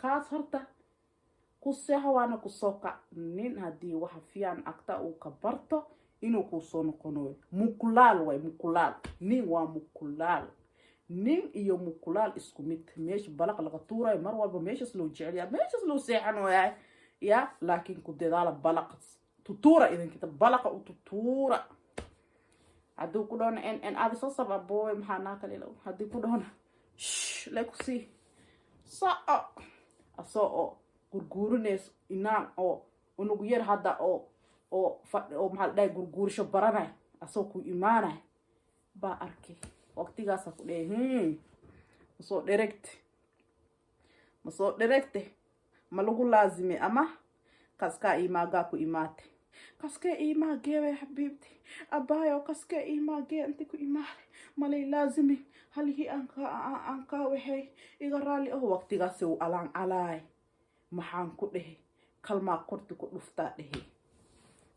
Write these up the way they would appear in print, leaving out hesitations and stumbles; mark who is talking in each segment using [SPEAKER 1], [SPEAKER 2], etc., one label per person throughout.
[SPEAKER 1] Kaas horta ku seexo, waana kusoo kac. Nin haddii waxa fiican agta uu ka barto, inuu kuu soo noqonayo. Mukulaal way, mukulaal. Nin waa mukulaal. Nin iyo mukulaal isku mid. Meesha balaq laga tuurayo mar walba, meeshaas loo jecelyaa, meeshaas loo seexanayaa ya. Laakiin ku dadaala balaq tutuura idinkita, balaqa u tutuura. Hadduu ku dhahona n adi soo sab abooy, maxaa naa kale? Haddii ku dhahona shh le kusii soco, asoo oo gurguurinayso inaan oo unug yar hadda oo fadhi oo, maxaa la dhahay, gurguurisho baranay, asoo ku imaanay baa arkay. Waqtigaasa ku dhehe, masoo dheregte, masoo dheregte, ma lagu laazime ama kaskaa imaagaa ku imaate. Kaskee imaagee way, xabiibti abaayo, kaskee imaagee inti ku imaade, malay laazimi halihii aan kaa waxay iga raalli oh. Waqtigaasi uu alaan calaay, maxaan ku dhehe, kalmaa qorti ku dhuftaa dhehe,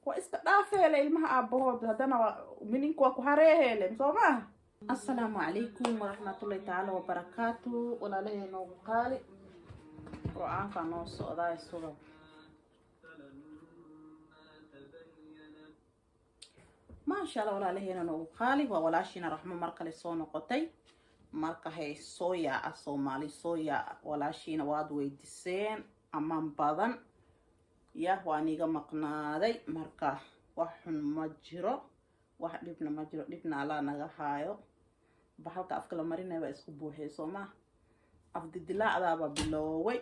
[SPEAKER 1] waa iska dhaafeele ilmaha aabahood. Haddana waa mininku, waa ku hareeheele, soo maaha? Assalaamu calaykum waraxmatullahi tacaala wabarakaatu. Walaalahey noogu qaali, Qur-aanka noo socdaa, suga. Maasha Allah, walaalaheena noogu qaali, waa walaashiina Raxmo mar kale soo noqotay. Marka hay soo yaaca, Soomaali soo yaaca. Walaashiina waad weydiiseen amaan badan ya, waan iga maqnaaday. Marka wax xun ma jiro, wax dhibna ma jiro, dhibna Allaa naga haayo. Bahalka afka la marinaya baa isku buuxiyay, soo maa? Afdidilaacdaabaa bilooway,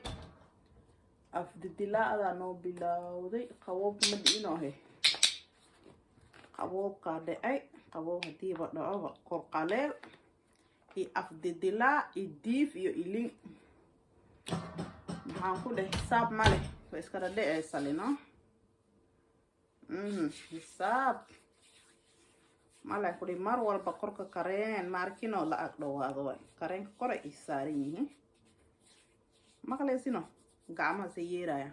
[SPEAKER 1] afdidilaacdaa noo bilowday. Qaboob ma dhi'ino he, qaboobkaa dhacay. Qaboob hadiiba dhacoba, kor qaleel iyo afdidilaac iyo diif iyo ilin, maxaan ku dheh, xisaab ma leh, way iskala dhaceysa lino. Xisaab male kudhi. Mar walba korka kareen maarkinoo la ag dhawaado, way kareenka koray ay saaran yihiin. Maqlaysino, gacmaha yeeraya.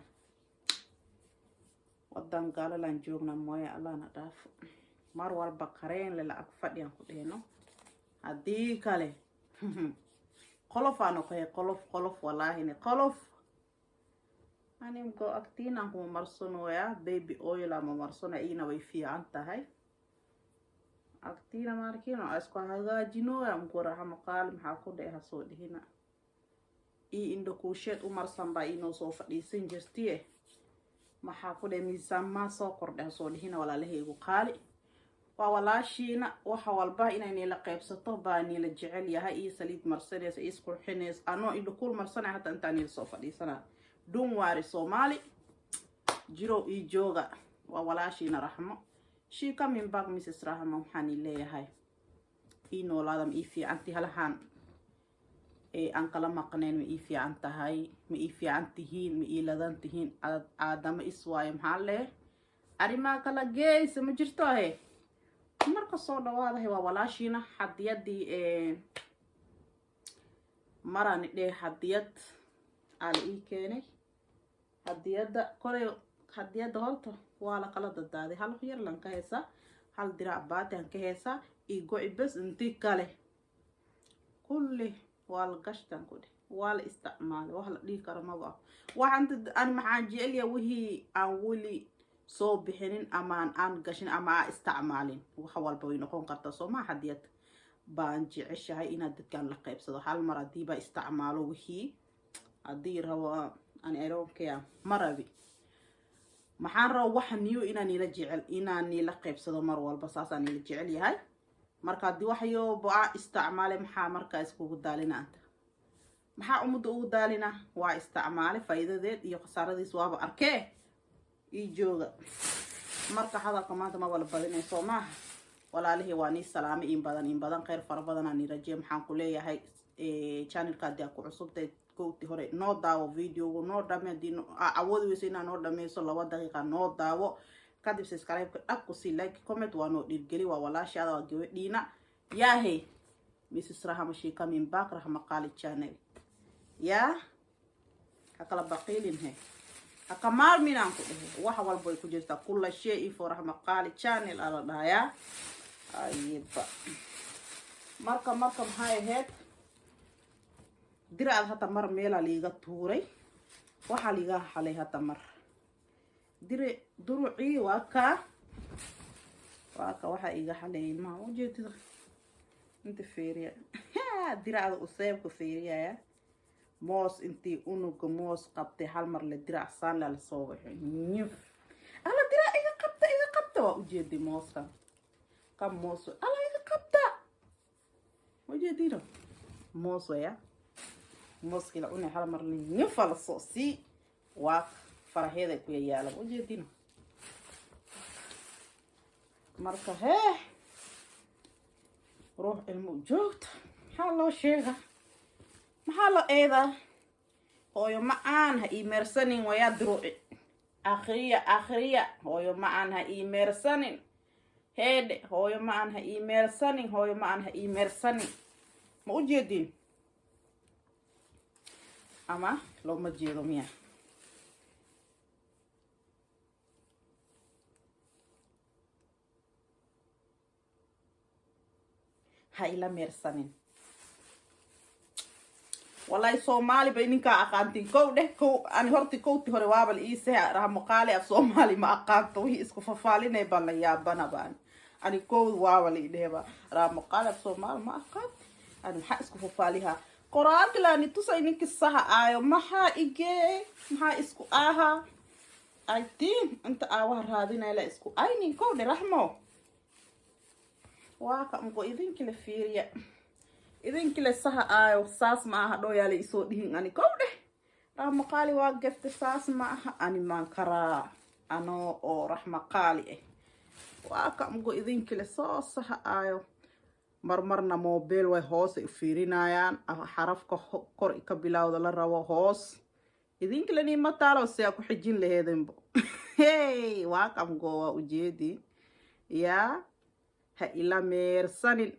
[SPEAKER 1] Wadan gaalalaan joognaa mooye, Allahna dhaafo. Mar walba kareen lela ag fadhiyaan ku dhehno, haddii kale qolof aa noqoy, qolof, qolof, wallaahini qolof. Animko agtiinaan kuma marsanoyaa, baby oil ama marsana, iina way fiican tahay. Agtiina maarkino isku hagaajinoya mkuraxamo qaali. Maxaa ku dhae, hasoo dhihina ii indho kuusheed u marsan baa inoo soo fadhiisan jirtiye. Maxaa ku dhahe, miisaan maa soo kordhe, hasoo dhihina. Walaalahaygu qaali, waa walaashiina. Waxa walba inay niila qaybsato baa niila jecel yahay. Io saliid marsanaysa, iyo isqurxinaysa, anoo indho kuul marsanaya hata intaa niila soo fadhiisana. Dunwaari Soomaali jirow ii jooga. Waa walaashiina Raxmo, she coming back, Mrs Raxmo. Waxaan ii leeyahay, ii noolaada. Ma ii fiicanti halahaan ee aan kala maqnayn? Ma ii fiican tahay? Ma ii fiican tihiin? Ma ii ladan tihiin? Aadamo iswaayo, maxaa leh, arrimaha kala geysa ma jirto he. Marka soo dhawaadahay, waa walaashiina. Hadiyadii maraan dheh, hadiyad aa la ii keenay. Hadiyadda kolay, hadiyadda horta waa la kala dadaaday. Hal yar lan ka heesaa, hal dirac baati aan ka heesaa iyo go'i bes. Intii kale kulli waa la gashtan ku dheh, waa la isticmaalay. Wax la dhihi karo maba ah. Waxaan ani maxaan jecelyahay wixii aan weli soo bixinin ama aan gashin ama aan isticmaalin. Wax walba way noqon kartaa, soo maa? Hadiyad baan jeceshahay inaad dadkan la qaybsado. Hal mar haddii baa isticmaalo wixii haddii rabo, ani I don't care, ma rabi. Maxaan raba waxa niyo inaan niila jecel, inaan niila qaybsado mar walba, saasaan niila jecel yahay. Marka haddii waxyooba aa isticmaalay, maxaa markaa iskugu daalina anta? Maxaa ummadda ugu daalina? Waa isticmaalay, faa'iidadeed iyo khasaaradiis waaba arkee. Ii jooga. Marka hadalka maanta ma wala badinay, soo maaha? Walaalihii, waa nii salaamay in badan, in badan. Kheyr fara badanaa nii rajeya. Maxaan ku leeyahay, channelka haddii aa ku cusubtay, kowti hore noo daawo videogu, noo dhame. Haddii awoodi weyso inaa noo dhameyso, 2 daqiiqa noo daawo, kadib subscribe-ka dhag ku sii, like, comment, waa noo dhiirgeli. Waa walaashaada, waa gabadhiina yaahe, Mrs Rahma. She coming back, Rahma Qaali channel yaa. Ha kala baqiilin he, haka maarminaan ku dhehe. Wax walba way ku jirtaa, kulla shay for Rahma Qaali channel aa la dhahayaa. Ayiba, marka maxay ahayd? Diracda hata mar meelaa liiga tuuray, waxaa liiga xalay hata mar. Dire durucii waa kaa, waa ka waxaa iiga xalay ilmaha. Ujeedida inta feeriya, diracda useebka feeriyaya. Moos intii unuga moos qabtay, hal mar le dirac saanle lasoo waxay nyuf. Alla, dirac iga qabta, iga qabta. Waa ujeeday mooska ka moos. Alla, iga qabta. Ujeedino moos waya, mooskii la cunay hal mar le nyufa lasoo sii. Waa faraheeda ku yayaala, ujeedino. Marka hee, ruux ilmo joogta maxaa loo sheegaa? Maxaa loo eedaa? Hooyo ma-aan ha ii meersanin wayaa. Diruci akhriya, akhriya. Hooyo ma-aan ha ii meersanin. Heedhe, hooyo ma-aan ha ii meersanin, hooyo ma-aan ha ii meersanin. Ma u jeedin ama looma jeedo miya? Ha ila meersanin. Wallahi Soomaali bay ninkaa aqaantin. Kow dheh, kow. Ani horti kowti hore waaba la iise Raxmoqaali af Soomaali ma aqaanto. Wixii isku fafaalinay baan la yaabanabaan. Ani kow waaba la idhehba, Raxmoqaali af Soomaali ma aqaanti. Ani maxaa isku fafaalihaa? Qoraalka laani tusay ninki saha aayo. Maxaa igee? Maxaa isku aha? I think inta aawaha raadinaya la isku aynin. Kow dhe, Raxmo, waa ka ungo idinkila fiiriya, idinkile saha aayo. Saas ma aha dhooyaala isoo dhihin. Ani kow dheh, Raxmaqaali waa gefte. Saas ma aha. Ani maan karaa anoo oo Raxmaqaali ah. Waa ka ungo idinkile soo saha aayo. Marmarna mobile way hoos ay u fiirinayaan, xarafka kor ka bilowda la rabo hoos. Idinkile nima taalo si aa ku xijin laheedinbo. Hey, waa kamgo, waa ujeedi yaa. Ha ila meersanin.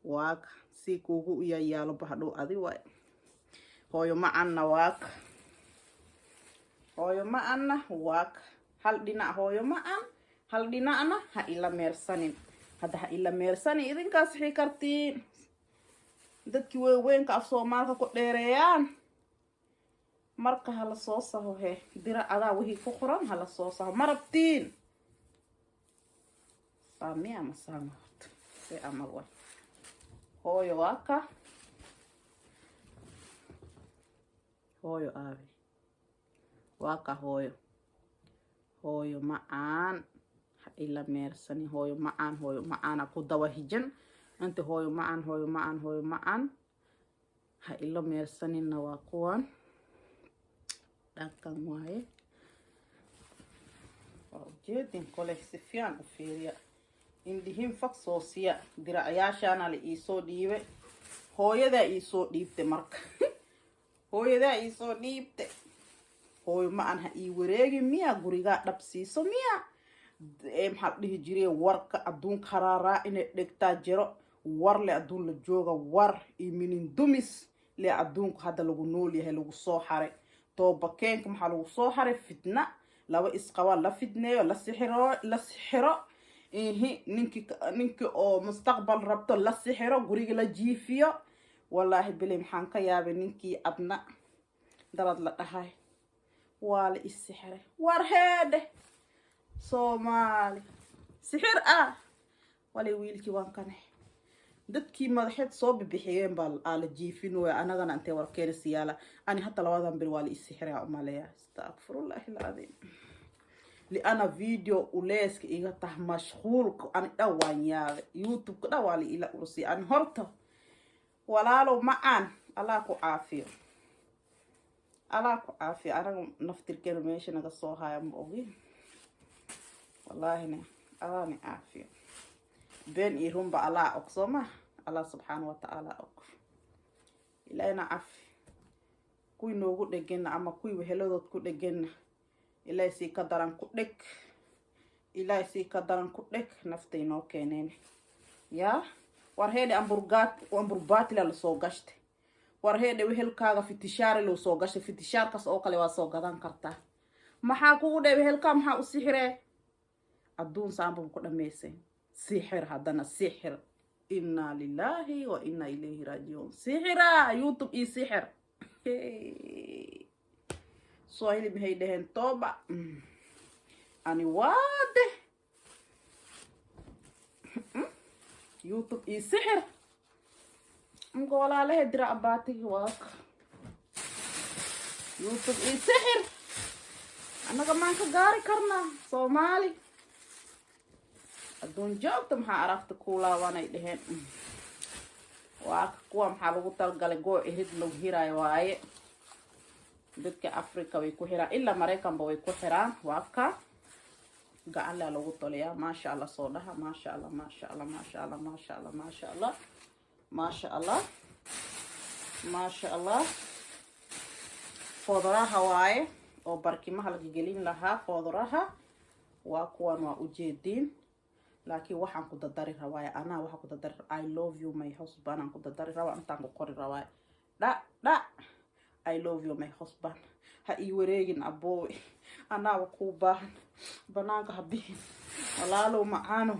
[SPEAKER 1] Waaka si kuugu u yayaalo bahadhow adi waay. Hooyo ma-anna waaka, hooyo ma-anna waaka. Hal dhinac hooyo ma-an, hal dhinacna ha ila meersanin. Hadda ha ila meersanin idinkaas sixi kartiin. Dadkii waaweynka af Soomaalka ku dheereeyaan. Marka hala soo saho he diracadaa wixii ku qoran hala soo saho. Ma rabtiin saami ama saama horta see amal way. Hooyo waa ka, hooyo aabe waa ka. Hooyo, hooyo macaan ha ila meersanin. Hooyo macaan, hooyo macaana ku daba hijan inta. Hooyo macaan, hooyo macaan, hooyo macaan ha ila meersaninna. Waa kuwan dhankan waaye. Waa ujeedin kole, si fiican u fiiriya, indhihin fag soo siya. Diracyaashaana la iisoo dhiibay, hooyadaa iisoo dhiibtay. Marka hooyadaa iisoo dhiibtay, hooyo ma-an ha ii wareegi miya? Gurigaa dhab siiso miya? Maxaa la dhihi jiray? Warka adduunka haraaraa inay dhegtaa jiro. War le adduun la jooga, war iyo minin dumis le adduunku hadda lagu nool yahay. Lagu soo xaray toobakeenka. Maxaa lagu soo xaray? Fitna. Laba isqaba la fitneeyo, la sixiro, la sixiro. Ihi, ninkii oo mustaqbal rabto la sixiro, guriga la jiifiyo. Wallaahi bilay, maxaan ka yaabay ninkii adna dalad la dhahay waa la isixiray. War heedhe, Soomaali sixir ah walay. Wiilkii waan kane dadkii madaxeed soo bibixiyeen baa aa la jiifin waya. Anagana intee warkeena siyaala. Ani hata labadan bir waa la isixiraa umaleeya. Astaqfirullahi alcadiim. Liana video uleeska iga tah mashquulka ani dhan waan yaabay. YouTube-ka dhan waa la ila ursiya. Ani horta walaalow macaan, Allah ku caafiyo, Allah ku caafiyo. Anaga naftirkeena meesha naga soo haya ma ogi. Wallaahina Allah ni caafiyo. Been iyo runba Allah og, soo ma? Allah subxaana wa tacaala og. Ilaahina cafi kuwii noogu dheganna ama kuwii weheladood ku dheganna. Ilaahay sii ka daran ku dheg, Ilaahay sii ka daran ku dheg. Naftay noo keeneen yaa. War heedhe, amburgaat amburbaatila lasoo gashtay. War heedhe, wehelkaaga fitishaari loo soo gashtay. Fitishaarkaas oo kale waa soo gadan kartaa. Maxaa kugu dhe wehelkaa? Maxaa u sixiree? Adduun saanba ku dhamaysay sixir, haddana sixir. Inna lillahi wa inna ilayhi raajicuun. Sixira YouTube iyo sixir Swahili maxay dhaheen? Tooba ani waade YouTube iyo sixir. Mka walaalahe, dirac baatigi waaka. YouTube iyo sixir annaga maan ka gaari karnaa? Soomaali adduun joogta maxaa aragta kuulaabanay dheheen. Waa kuwa maxaa lagu talgalay? Goo irid lagu hiraayo waaye. Dadka Africa way ku xiraan, ilaa Maraykanba way ku xiraan. Waa ka gacan laa lagu toliyaa. Maasha Allah soo dhaha. Maasha Allah, maasha Allah, maasha Allah, maasha Allah, maasha Allah, maasha Allah, maasha Allah. Foodaraha waaye oo barkimaha laga gelin lahaa. Foodaraha waa kuwan, waa ujeediin. Laakiin waxaan ku dadari rabaay, anaa waxaan ku dadari "I love you, my husband" aan ku dadari rabaa. Intaan ku qori rabaay dha dha "I love you, my husband". Ha ii wareegin aboowe, anaaba kuu baahan. Banaanka ha bixin, walaalow macaano.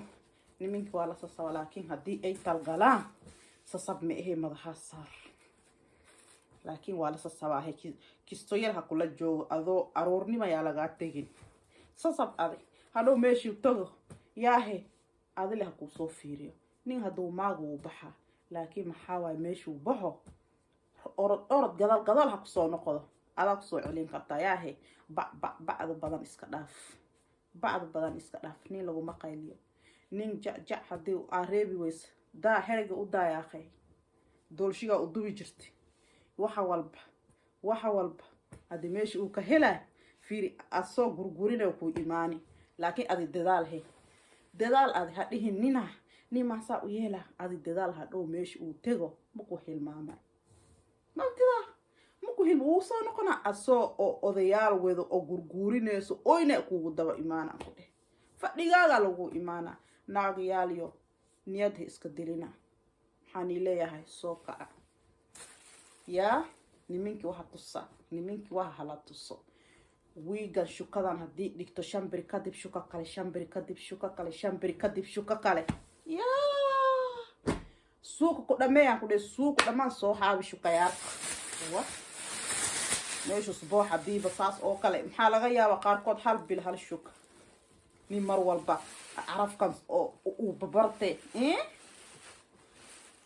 [SPEAKER 1] Niminka waa la sasaba, laakiin haddii ay talgalaan sasab ma ahe, madaxaa saar. Laakiin waa la sasabaa. Kisto yar ha kula joogo, adoo aroornimayaa lagaa tegin. Sasab adi hadhow meeshuu tago yaahe, adile ha kuu soo fiiriyo. Nin hadduu maagu wuu baxaa, laakiin maxaa waaye, meeshuu baxo orod orod, gadal gadal ha kusoo noqdo, adaa kusoo celin kartaa yaahe. Bac bac bacda badan iska dhaaf, bacda badan iska dhaaf. Nin laguma qayliyo. Nin jac jac haddii aa reebi weysa, daa xeriga u daayaaqay, doolshigaa u dubi jirtay. Waxa walba, waxa walba haddii meesha uu ka helay fiiri, asoo gurgurina kuu imaani. Laakiin adi dadaal he, dadaal adi. Ha dhihin nina nimaasaa u yeela. Adi dadaal, hadhow meesha uu tego maku hilmaamay magtidaa, maku hilma, wuu soo noqonaa asoo oo odayaal wedo oo gurguurinayso oyna kugu daba imaana ku dheh. Fadhigaagaa lagu imaana. Naagyaaliyo niyadha iska dilina. Maxaanii leeyahay? Soo kaca yaa niminkii, waxa tusa niminkii, waxa hala tuso. Wiigan shukadan haddii dhigto, 5 beri kadib shuka kale, 5 beri kadib shuka kale, 5 beri kadib shuka kale, yaa suuqa ku dhameeyaan ku dhe. Suuqa dhammaan soo xaabi shukayaalka wa meeshu usbuuc hadiiba saas oo kale. Maxaa laga yaabaa qaarkood hal bil hal shuka. Nin mar walba carafkan oo uu babarte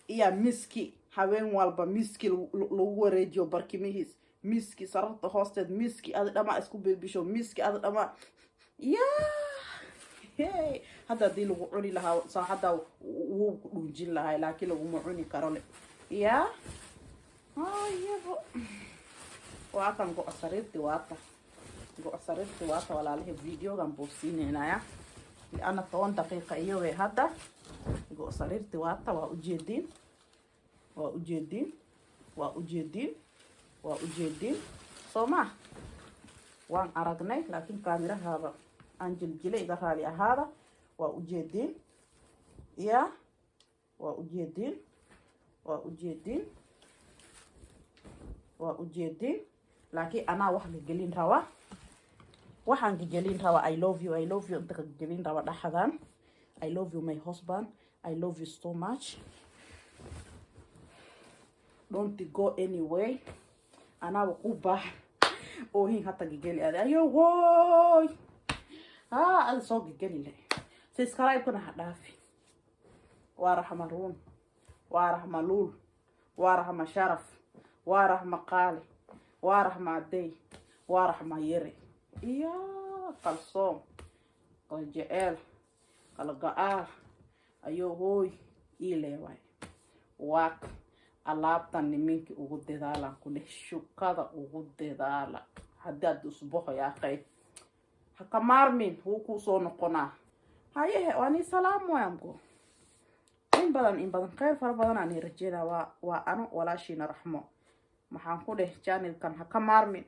[SPEAKER 1] iya miski, habeen walba miski lagu wareejiyo barkimihiis, miski sararta hoosteed, miski adi dhamaa isku bilbisho, miski adi dhamaa ya. Hey, hadda haddii lagu cuni lahaa saaxadda wuu ku dhuunjin lahaa, laakiin laguma cuni karo le ya. Ayabo waa kan go' sariirti, waata go' sariirti waata. Walaalahi, videogan buu siineynaya liana 10 daqiiqa iyowe. Hadda go' sariirti waata. Waa ujeediin, waa ujeediin, waa ujeediin, waa ujeediin. Soo ma waan aragnay, laakiin kaamirahaaba aan jiljilay, iga raali ahaada. Waa ujeediin ya, waa ujeediin, waa ujeediin, waa ujeediin. Laakiin anaa wax gagelin raba, waxaan gagelin rabaa "I love you, I love you" inta kagelin raba dhaxdan. "I love you, my husband. I love you so much. Don't go anyway." Anaaba ku baahan oohin hata gageli adi ayo woy ha adi soo gageli le. Subscribe-kana ha dhaafi. Waa Raxma Ruun, waa Raxma Luul, waa Raxma Sharaf, waa Raxma Qaali, waa Raxma Adey, waa Raxma Yere iyo kalsoom, kala jeceel, kala go-aal ayuu hooy ii leewaay. Waa alaabtan niminkii ugu dadaalan ku leh, shukada ugu dadaala. Haddaad usboxo yaaqay haka maarmin, wuu kuu soo noqonaa. Hayehe, waa nii salaam wayanko. In badan, in badan kheyr fara badan aan rajeynaa. Waa ano walaashiina Raxmo. Maxaan ku dheh? Channelkan ha ka maarmin,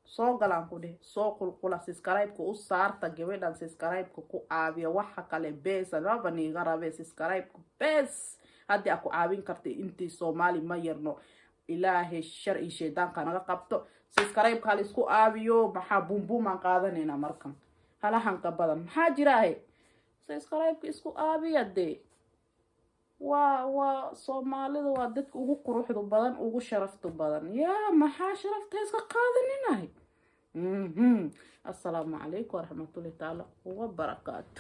[SPEAKER 1] soo galaan ku dheh, soo qulqula, subscribe-ka u saarta gabadhan, subscribe-ka ku caabiya. Waxa kale beesa maba niiga rabe, subscribe-ka bees haddii aa ku caawin karta. Intii Soomaali ma yarno, Ilaahay shar iyo shaydaanka naga qabto. Subscribe-ka hal isku aabiyo. Maxaa bumbuumaan qaadanaynaa markan halahanka badan? Maxaa jiraahe? Subscribe-ka isku aabiya dee. Waa Soomaalida, waa dadka ugu quruxda badan, ugu sharafta badan. Yaa maxaa sharafta iska qaadaninahay? Assalaamu calaykum waraxmatullahi tacaala wabarakaatu.